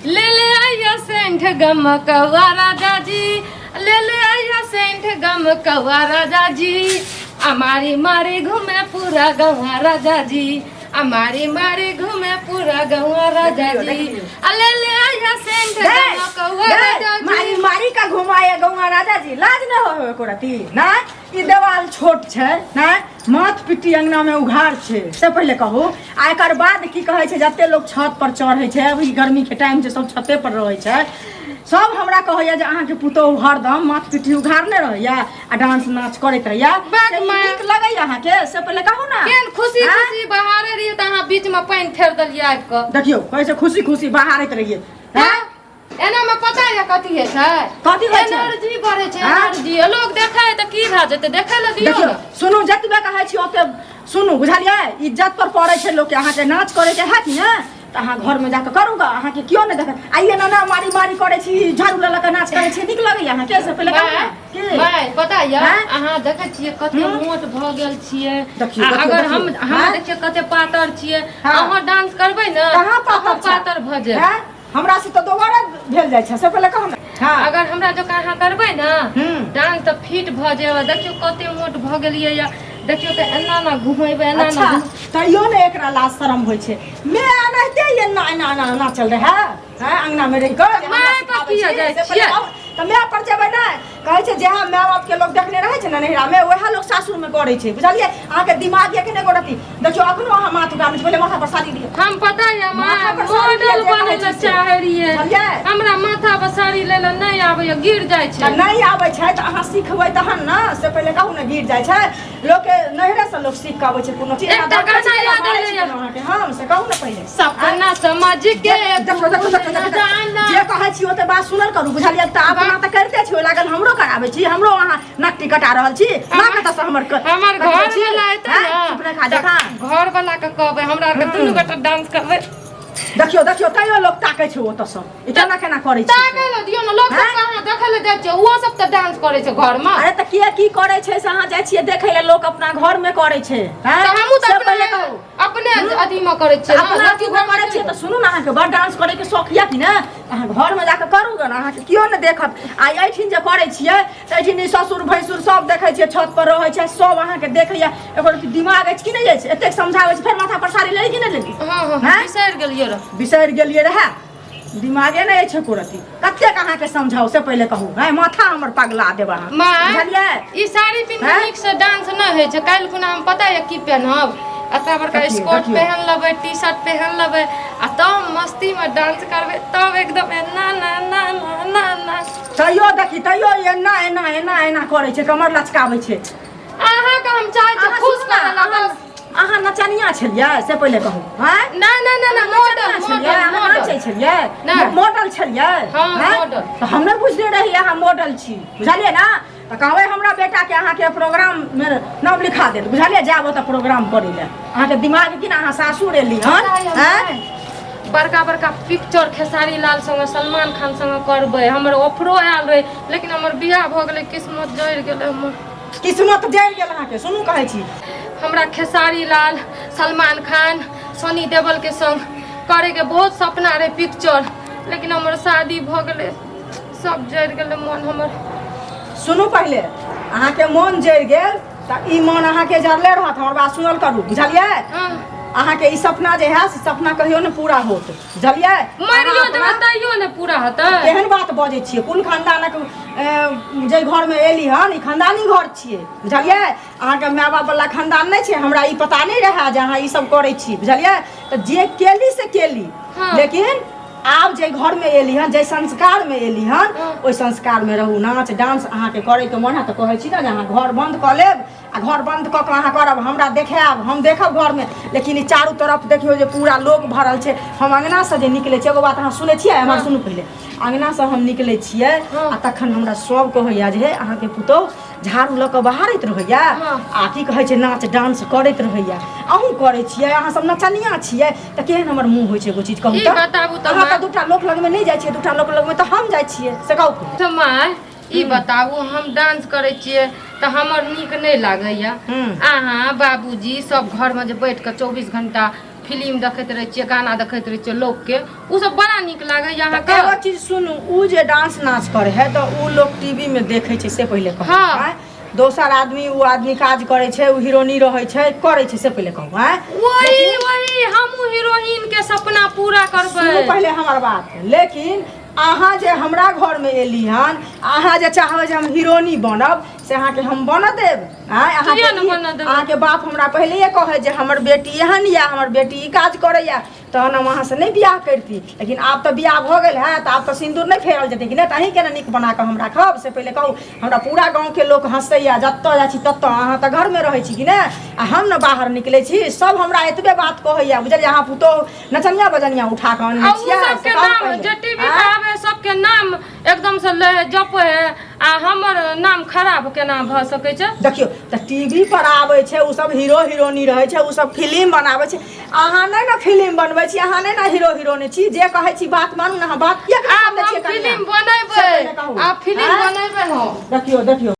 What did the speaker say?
ले ले आइया सेंठ गम कौआ राजा जी, ले ले आइया सेंठ गम कौआ राजा जी, अमारी मारी घूमे पूरा गौआ राजा जी, अमारी मारी घूमे पूरा गौआ राजा देखियो, जी, देखियो। आ ले ले आइया सेंठ गम कौआ राजा जी। मारी मारी का घुमाए गौआ राजा जी, लाज न हो एको रती ना? ई देवाल छोट छै ना, माथ पिट्टी अंगना में उघार छै से पहिले कहू। आ एकर बाद की कहै छै, जते लोग छत पर चढ़ै छै, अभी गर्मी के टाइम छै, सब छते पर रहै छै, सब हमरा कहैया जे अहाँके पुतोहु हरदम माथ पिट्टी उघारने रहैया आ डांस नाच करैत रहैया। बात से ई नीक लगैया अहाँके से पहिले कहू ना। केहन खुशी आँय? खुशी बहारे रहियै तऽ अहाँ बीच में पानि फेर देलियै आबि कऽ। देखियौ कहै छै खुशी खुशी बहारैत रहियै। आँय? एना में पता ये कथी होइ छै? कथी होइ छै? एनर्जी बढ़ै छै। आँय? एनर्जी लोग देखै तऽ की भए जेतै, देखै लए दियौ देखियौ ने। सुनू, जतबे कहै छी ओते सुनू, बुझलियै? इज्जत पर पड़ै छै लोकके। अहाँके नाच करैके हैत ने तऽ अहाँ घरमे जाकऽ करू गऽ, अहाँके केओ नहि देखत। आ एना ना मारी मारी करै छी, झाड़ू लऽ लऽ कऽ नाच करै छी, नीक लगैया अहाँके से पहिले कहू ने की? माय, पता ये आँय? अहाँ देखै छियै कते मोट भऽ गेल छियै। देखियौ, आ देखियौ, अगर हम देखियौ। हम आँय? देखियौ कते पातर छियै। हाँ। अहाँ डांस करबै ने, कहाँ पातर अहाँ छै? पातर भऽ जायब। आँय? हमरा से तऽ दोबारा भेल जाइ छै से पहिले कहू ने। हाँ। अगर हमरा जकाँ अहाँ करबै ने डांस तऽ फिट भऽ जायब। देखियौ कते मोट भऽ गेलियै या, देखियौ तऽ एना ना घुमेबै, एना ना। अच्छा, तैयो ने एकरा लाज शरम होइ छै। मैं एनाहिते एना एना एना एना चल रहा है, हैं, अंगना में रहि कऽ जे हमरा माय पर सिखाबै किया छी, जाइ से पहिले छियै? कहू। तऽ माय पर जेबै ने, कहै छै जएह माय बाप के लोग देखने रहै छै ने नैहरा में, वएह लोग सासुर में करै छै, बुझलियै? अहाँके दिमाग यऽ कि नहि गोरती? देखियौ अखनो अहाँ माथ उगाबै छी, पहिले माथा पर साड़ी दियौ। हम पता ये माँ माथा पर साड़ी मॉडल लिअ जे बनै कहै लए छी से। चाहै रहियै। बुझलियै? हमरा माथा पर साड़ी लै लए नहि आबैया, गिर जाइ छै। तऽ नहि आबै छै तऽ अहाँ सिखबै तहन ने, से पहिले कहू ने। गिर जाइ छै लोकके, नैहरे से लोक सीख कऽ आबै छै कोनो चीज। एकटा अहाँ गाना देखै छियै, याद मारै छी एलैया। कोनो अहाँके हम से कहू ने पहिले। सपना समझ के देखो, देखो, देखो, देखो, जाना। जे कहै छी ओते बात सुनल करू, बुझलियै? तऽ अपना तऽ करिते छी, ओहि लागल हमरो कराबै छी, हमरो अहाँ नाक कटा रहल छी। माँ कतऽ से हमर हमर कटबै घर छी? वाला एतै हैं? ने, सुपरेखा जकाँ घर वाला के कहबै, हमरा आरके दुनू गोटा डांस करबै। देखियौ, देखियौ, तैयो लोक ताकै छै ओतऽ सँ, ई केना केना करै छै। ताकै लए दियौ ने लोक सब। हैं? अहाँ देखै लए जाइ छियै, ओहो सब तऽ डांस करै छै घर में। अरे तऽ किया की करै छै से अहाँ जाइ छियै देखै लए? लोक अपना घर में करै छै, हैं? तऽ हमहूँ तऽ से पहिले अपने कहू। अपने अथी में करै छियै ने, अपना लड़की अथी में घर में करै छियै तऽ सुनू ने, अहाँके बड़ डांस करे के शौक यऽ कि ने, अहाँ घर में जाकऽ करू गे ने, अहाँके केओ नहि देखत। आ एहिठिन जे करै छियै तऽ एहिठिन ई ससुर भैंसुर सब देखै छियै, छत पर रहै छै, सब अहाँके देखैया। एकर दिमाग अछि कि नहि अछि? एतेक समझाबै छी, फेर माथा पर साड़ी लेली कि नहि लेली? हँ हँ। हैं? बिसरि गेलियै रह। बिसरि गेलियै रहए, दिमागे नहि अछि एको रत्ती। कतेक अहाँके समझाउ से पहिले कहू। हैं, माथा हमर पगला देब अहाँ। माँ, बुझलियै? ई साड़ी पिन्ह हैं? नीक से डांस नहि होइ छै। काल्हि खुना हम पता यऽ की पेन्हब? एतऽ बड़का देखियौ, स्कर्ट देखियौ। पेहन लेबै, टी शर्ट पेहन लेबै आ तब मस्ती में डांस करबै, तब एकदम एना ना ना ना ना ना। तैयो देखी, तैयो एना एना एना एना करै छै, कमर लचकाबै छै। अहाँके हम चाहै छी अहाँ खुश सुनू ने, करै लए अहाँ बस। अहाँ नचनिया छलियै से पहिले कहू। हैं? नहि नहि नहि नहि, मॉडल। नचनिया छलियै? मॉडल। अहाँ मॉडल नाचै छलियै? नहि। मॉडल छलियै? हाँ, हैं? मॉडल। तऽ हम नहि बुझने रही अहाँ मॉडल छी, बुझलियै ने? तऽ कहबै हमरा बेटाके अहाँके प्रोग्राम मे नाम लिखा देत, बुझलियै? जायब ओतऽ प्रोग्राम करै लए। अहाँके दिमाग की ने, अहाँ सासुर एली हन, हैं? बड़का बड़का पिक्चर खेसारी लाल संगे, सलमान खान संगे करबै। हमर ऑफरो आयल रहै, लेकिन हमर बियाह भऽ गेलै, किस्मत जरि गेलै हमर। किस्मत जरि गेल अहाँके। सुनू, कहै छी। हमरा खेसारी लाल, सलमान खान, सनी देवल के संग करैके बहुत सपना रहै पिक्चर, लेकिन हमर शादी भऽ गेलै, सब जरि गेलै मन हमर। सुनू पहिले, अहाँके मोन जरि गेल तऽ ई मन अहाँके जरले रहत, हमर बात सुनल करू, बुझलियै? हाँ। अहाँके ई सपना जे है से सपना कहियो ने पूरा होत, बुझलियै? मरियो अहाँ जेबै तैयो ने पूरा हेतै। केहन बात बजै छियै? कोन खानदानक जाहि घरमे एली हन, ई खानदानी घर छियै, बुझलियै? अहाँके माय बाप वाला खानदान नहि छै। हमरा ई पता नहि रहए जे अहाँ ई सब करै छी, बुझलियै? तऽ जे केली से केली। हाँ। लेकिन आब जाहि घरमे एली हन, जाहि संस्कारमे एली हन, हाँ। ओहि संस्कारमे रहू। नाच डांस अहाँके करैके मन है तऽ कहै छी ने जे अहाँ घर बन्द कऽ लेब आ घर बन्द कऽ कऽ अहाँ करब, हमरा देखायब, हम देखब घरमे। लेकिन ई चारू तरफ देखियौ जे पूरा लोक भरल छै। हम अङ्गनासँ जे निकलै छियै, एगो बात अहाँ सुनै छियै हमर? हाँ। सुनू पहिले। अङ्गनासँ हम निकलै छियै हाँ। आ तखन हमरा सब कहैया जे हे, अहाँके पुतोहु झाड़ू लऽ कऽ बहारैत रहैया हाँ। आ की कहै छै, नाच डांस करैत रहैया। अहूँ करै छियै, अहाँ सब नचनिया छियै, तऽ केहन हमर मुँह होइ छै? एगो चीज कहू। ई तऽ बताबू तऽ अहाँ तऽ माँ। दूटा लोक लगमे नहि जाइ छियै, दूटा लोक लगमे तऽ हम जाइ छियै, से कहू पहिले। तऽ माय, ई बताबू, हम डांस करै छियै तऽ हमर नीक नहि लागैया? अहाँ बाबूजी सब घरमे जे बैठ कऽ 24 घंटा फिल्म देखैत रहै छियै, गाना देखैत रहै छियै लोकके, ओ सब बड़ा नीक लागैया अहाँके। एगो चीज सुनू, उ जे डांस नाच करे है तऽ उ लोग टीवी में देखे छै से पहिले कहू। हाँ। आँय? दोसर आदमी उ आदमी काज करे छै, उ हीरोनी रहै छै, करे छै से पहिले कहू। आँय? वही वही हमहूँ हीरोइन के सपना पूरा करबै। सुनू पहिले हमर बात। लेकिन अहाँ जे हमरा घर में एली हन, अहाँ जे चाहबै जे हम हीरोनी बनब, से अहाँके हम बनऽ देब? आँय? अहाँके किया ने बनऽ देबै? अहाँके बाप हमरा पहिलेये कहै जे हमर बेटी एहन यऽ, हमर बेटी ई काज करैया, तहन हम अहाँसँ नहि बियाह करिती। लेकिन आब तऽ बियाह भऽ गेल है, तऽ आब तऽ सिन्दूर नहि फेरल जेतै कि नहि? तऽ अहीँके ने नीक बना कऽ हम राखब, से पहिले कहू। हमरा पूरा गाँवके लोक हँसैया, जतऽ जाइ छी ततऽ। अहाँ तऽ घरमे रहै छी कि नहि, आ हम ने बाहर निकलै छी, सब हमरा एतबे बात कहैया, बुझलियै? अहाँ पुतोहु नचनिया बजनिया उठा कऽ अनने आ उ छियै, सबके से कहू नाम पहिले। जे टीवी पर आँय? आबै सबके नाम एकदम से लै है, जपै है, आ हमर नाम खराब केना भऽ सकै छै? देखियौ तऽ टीवी पर आबै छै ओ सब हीरो हीरोनी रहै छै, ओ सब फिल्म बनाबै छै। अहाँ नहि ने फिल्म बनबै छी, अहाँ नहि ने हीरो हीरोनी छी। जे कहै छी बात मानू ने। अहाँ बात किया आब दै हम छियै कनिया? फिल्म से बनेबै। पहिले कहू। आब फिल्म आँय? बनेबै हम। देखियौ देखियौ।